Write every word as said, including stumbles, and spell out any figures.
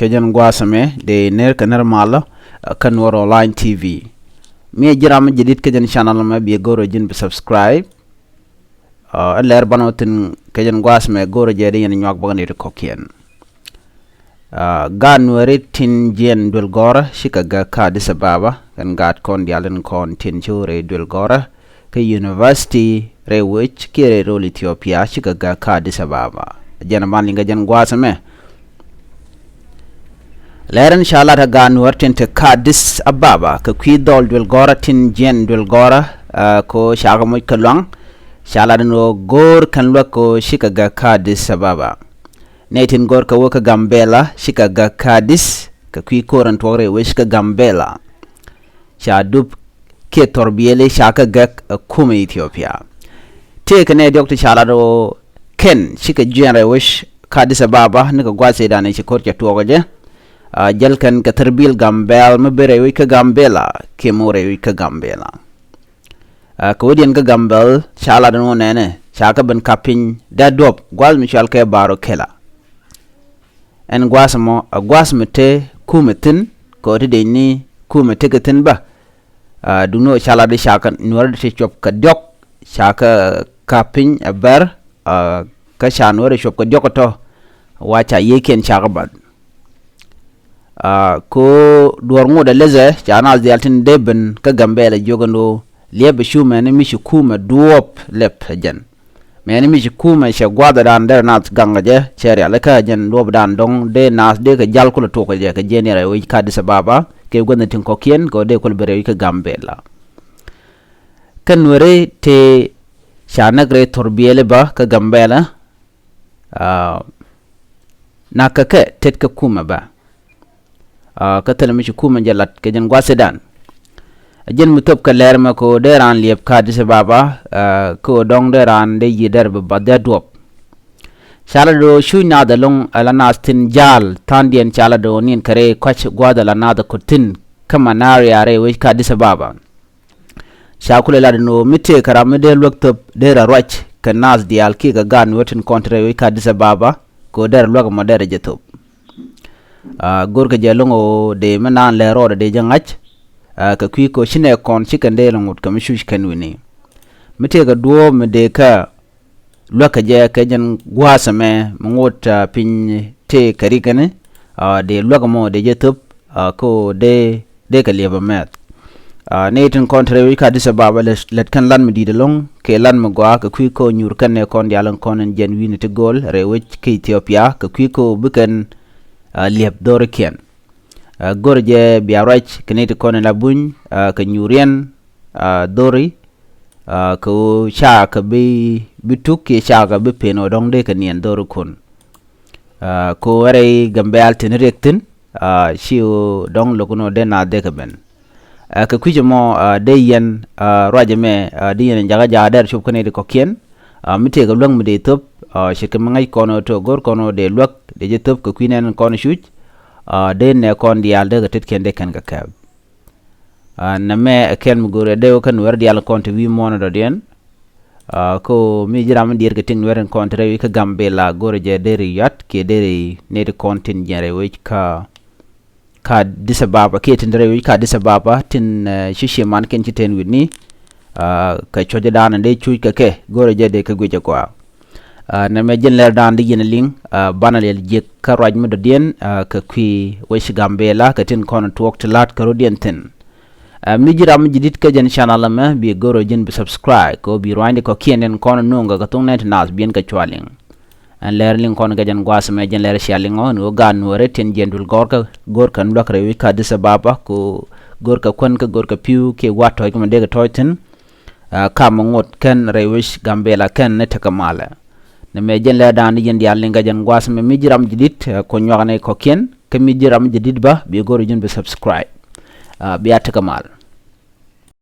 Kɛ jɛn gua̱a̱th ɛmɛ dee ner kɛ ner malä, kä Nuɔr Online T V. Mi ji̱ ram mi jadid kä jɛn channel ɛmɛ, bi go̱r ji̱n bi subscribe. Ɛn lɛr banɔ thi̱n kɛ jɛn gua̱a̱th ɛmɛ go̱r jɛ dee yɛn nyuak bä kɛ ni ti kɔ̱kiɛn. Gaat Nuɛri tin jiɛn duël gɔ̱rä cikɛ gäk kä Addis Ababa, kɛn gaat kɔn diaal tin kɔn tin ci rɛy duël gɔ̱rä kä university rɛy wec kiɛ rɛy rol Ethiopia cikɛ gäk kä Addis Ababa. Jɛn man liŋ kɛ jɛn gua̱a̱th ɛmɛ. Lɛr in ca lat ɛ gaat Nuɛr tin te kä Addis Ababa kɛ kui̱ dhɔl duël gɔ̱rä tin jiɛn duël gɔ̱rä, ko cakɛ moc kɛ luaŋ, ca lat in ɣöö go̱o̱r kɛn luäk ko cikɛ gäk kä Addis Ababa. Nɛy tin go̱o̱r kɛ wä kä Gambela cikɛ gäk kä Addis kɛ kui̱ ko̱r in tuɔk rɛy wec kä Gambela. Ca dup kiɛ thɔr biëli ca kɛ gäk ɛ kumɛ Ethiopia. Tëëkɛ nɛy diɔ̱k ti ca lat ɣöö kɛn cikɛ jiɛn rɛy wec kä Addis Ababa ni kɛ gua̱a̱th cɛ dan ci ko̱r cɛ tuɔɔk jɛ. Jäl kɛn kɛ thɛr bil Gambɛl mi ben rɛy wec kä Gambela kiɛ mi wä rɛy wec kä Gambela. Kɛ wä diɛn kä Gambɛl ca lat ni wä nɛnɛ ca kɛ ben kap piny dee duɔ̱p gua̱a̱th mi cɔal kɛ Baro Kela. Ɛn gua̱a̱th ɛmɔ ɛ gua̱a̱th mi te kumɛ thi̱n kɛ ɣöö ti dec ni kumɛ tekɛ thi̱n bä. Duŋni ɣöö ca lat di ca kɛ Nuɛr di ti cuɔp kɛ diɔ̱k ca kɛ kap piny ɛ bɛr, kä ca Nuɛr di cuɔp kɛ diɔ̱k ɛ tɔ̱ wa ca yiëëkiɛn ca kɛ bath. Ko duɔ̱ɔ̱r ŋot ɛ lethɛ ca naath diaal tin dee ben kä Gambɛla jiök ɛn ɣöö liɛp ɛ cu mɛni mi ci kumɛ duɔ̱ɔ̱p lɛp ɛ jɛn. Mɛni mi ci kumɛ cɛ gua̱a̱thdan derɛ naath gaŋ kɛ jɛ cɛ rialikä jɛn duɔ̱ɔ̱pdan dɔ̱ŋ dee naath dee kɛ jal kulɛ tuɔk kɛ jɛ kɛ jiɛn rɛy wec kä Addis Ababa kɛ gua̱thni tin kɔ̱kiɛn kɛ ɣöö dee kulɛ ben rɛy wec kä Gambela. Kä Nuɛri tëë ca näk rɛy thɔr biɛli bä kä Gambela. Nakä kɛ tet kä kumɛ bä. Kä thilɛ mi ci kumɛ jɛ lat kɛ jɛn gua̱thidan. Ɛ jɛn mi thöp kɛ lɛr mɛ kɛ ɣöö dee raan liɛp kä Addis Ababa kɛ ɣöö dɔ̱ŋ dee raan dee yiëë dɛr bi bath dee duɔ̱p. Ca la do̱o̱ cuc naath ɛlɔ̱ŋ ɛ la naath thi̱n ja̱a̱l tha̱a̱ŋdiɛn ca la do̱o̱ niɛn kɛ rɛy kɔ̱c gua̱a̱th ɛ la naath ɛ ko̱t thi̱n kä Manaria rɛy wec kä Addis Ababa. Ca kulɛ lat ɛn ɣöö mi tëëkɛ ram mi dee luäk thöp dee rɔ ruac kɛ naath diaal kiɛ kɛ gaat Nuɛr tin kɔn te rɛy wec kä Addis Ababa kɛ ɣöö derɛ luäk ɛmɔ derɛ jɛ thöp. Go̱rkɛ jɛ lo̱ŋ ɣöö dee mi naan lɛ rɔɔdɛ dee jɛ ŋa̱c kɛ kui̱ kɛ ɣöö ci nɛ kɔn ci kɛn dee lɛ ŋot kɛ mi cuc kɛn wi̱ni. Mi tëëkɛ duɔ̱ɔ̱p mi dee kä luäk kɛ jɛ kɛ jɛn gua̱a̱th ɛmɛ mi ŋot piny tëë kɛ rik kɛn dee luäk ɛmɔ dee jɛ thöp kä ɣöö dee dee kɛ liɛp ɛ mɛth. Nɛy tin kɔn te rɛy wec kä Addis Ababa lät kɛn lat mi di̱i̱t ɛlɔ̱ŋ kɛ lat mi gɔaa kɛ kui̱ kä ɣöö nyuur kɛn nɛ kɔn diaal in kɔn in jɛn wi̱i̱ni ti gööl rɛy wec kä Ethiopia kɛ kui̱ kä ɣöö bi kɛn liɛp dho̱rikiɛn. Go̱rɛ jɛ bia ruac kɛ nɛy ti kɔn in la buny kɛ nyuuriɛn dho̱ri kɛ ɣöö cakɛ bi bi tuk kiɛ cakɛ bi pen ɣöö dɔ̱ŋ dee kɛ niɛn dho̱rikun. Kɛ ɣöö ɛ rɛy Gambɛl tin riɛk thi̱n ci ɣöö dɔ̱ŋ lo̱k ni ɣöö dee naath dee kɛ ben. Kɛ kui̱c ɛmɔ dee yɛn ruac ɛmɛ dee yɛn jakä jakä dɛr cop kä nɛy ti kɔ̱kiɛn. Mi tëëkɛ luäk mi dee thöp ce̱tkɛ mi ŋäc kɔn ɣöö tɔ̱ go̱r kɔn ɣöö dee luäk dee jɛ thöp kɛ kui̱ nɛn kɔn cuc. Dee nɛ kɔn diaal dee kɛ tetkiɛn dee kɛn kɛ kɛp. Nɛmɛ ɛ kɛl mi go̱o̱rɛ dee wä kä Nuɛr diaal kɔn te wi̱i̱ muɔ̱ɔ̱n dɔ̱diɛn. Kä mi ji̱ ram mi diɛɛr kɛ tiŋ Nuɛr in kɔn te rɛy wec kä Gambɛla go̱o̱rɛ jɛ deri yuat kiɛ deri nɛy ti kɔn tin jiɛn rɛy wec kä kä Addis Ababa kiɛ tin te rɛy wec kä Addis Ababa tin ci ciɛ man kiɛn ci ten wi̱ni. Kɛ cuɔ̱cdan dee cuc kɛ kɛ go̱o̱rɛ jɛ dee kɛ guic ɛ gɔaa. Nɛmɛ jɛn lɛr dan di yɛn liŋ banɛ liɛl jiɛk kä ruac mi dɔ̱diɛn kɛ kui̱ wec Gambɛla kɛ tin kɔn tuɔɔk ti la̱t kä rɔ̱diɛn thi̱n. Mi ji̱ ram mi ji̱ di̱t kä jɛn channel ɛmɛ bi go̱r ɔ ji̱n bi subscribe kɛ ɔ bi ruaacni kɔ̱kiɛn in kɔn nuŋ kɛ kɛ thoŋ nɛn ti naath biɛn kɛ cua liŋ. Ɛn lɛr liŋ kɔn kɛ jɛn gua̱a̱th ɛmɛ jɛn lɛr cia liŋ ɔ ni ɣöö gaat Nuɛri tin jiɛn duël gɔ̱r kɛ go̱r kɛn luäk rɛy wec kä Addis Ababa kɛ go̱r kɛ kuän kä go̱r kɛ pi̱w kiɛ gua̱a̱th tɔ̱ɔ̱c kɛ mɛ dee kɛ tɔ̱ɔ̱c thi̱n. Kam mi ŋot kɛn rɛy wec Gambɛla kɛn ni tekɛ malɛ. Nɛmɛ jɛn lɛr dan di yɛn diaal liŋ kɛ jɛn gua̱a̱th ɛmɛ mi ji̱ ram ji̱ di̱t kuɔ nyuaknɛ kɔ̱kiɛn kä mi ji̱ ram ji̱ di̱t bä bi go̱r ji̱n bi subscribe. Bia tekɛ mal.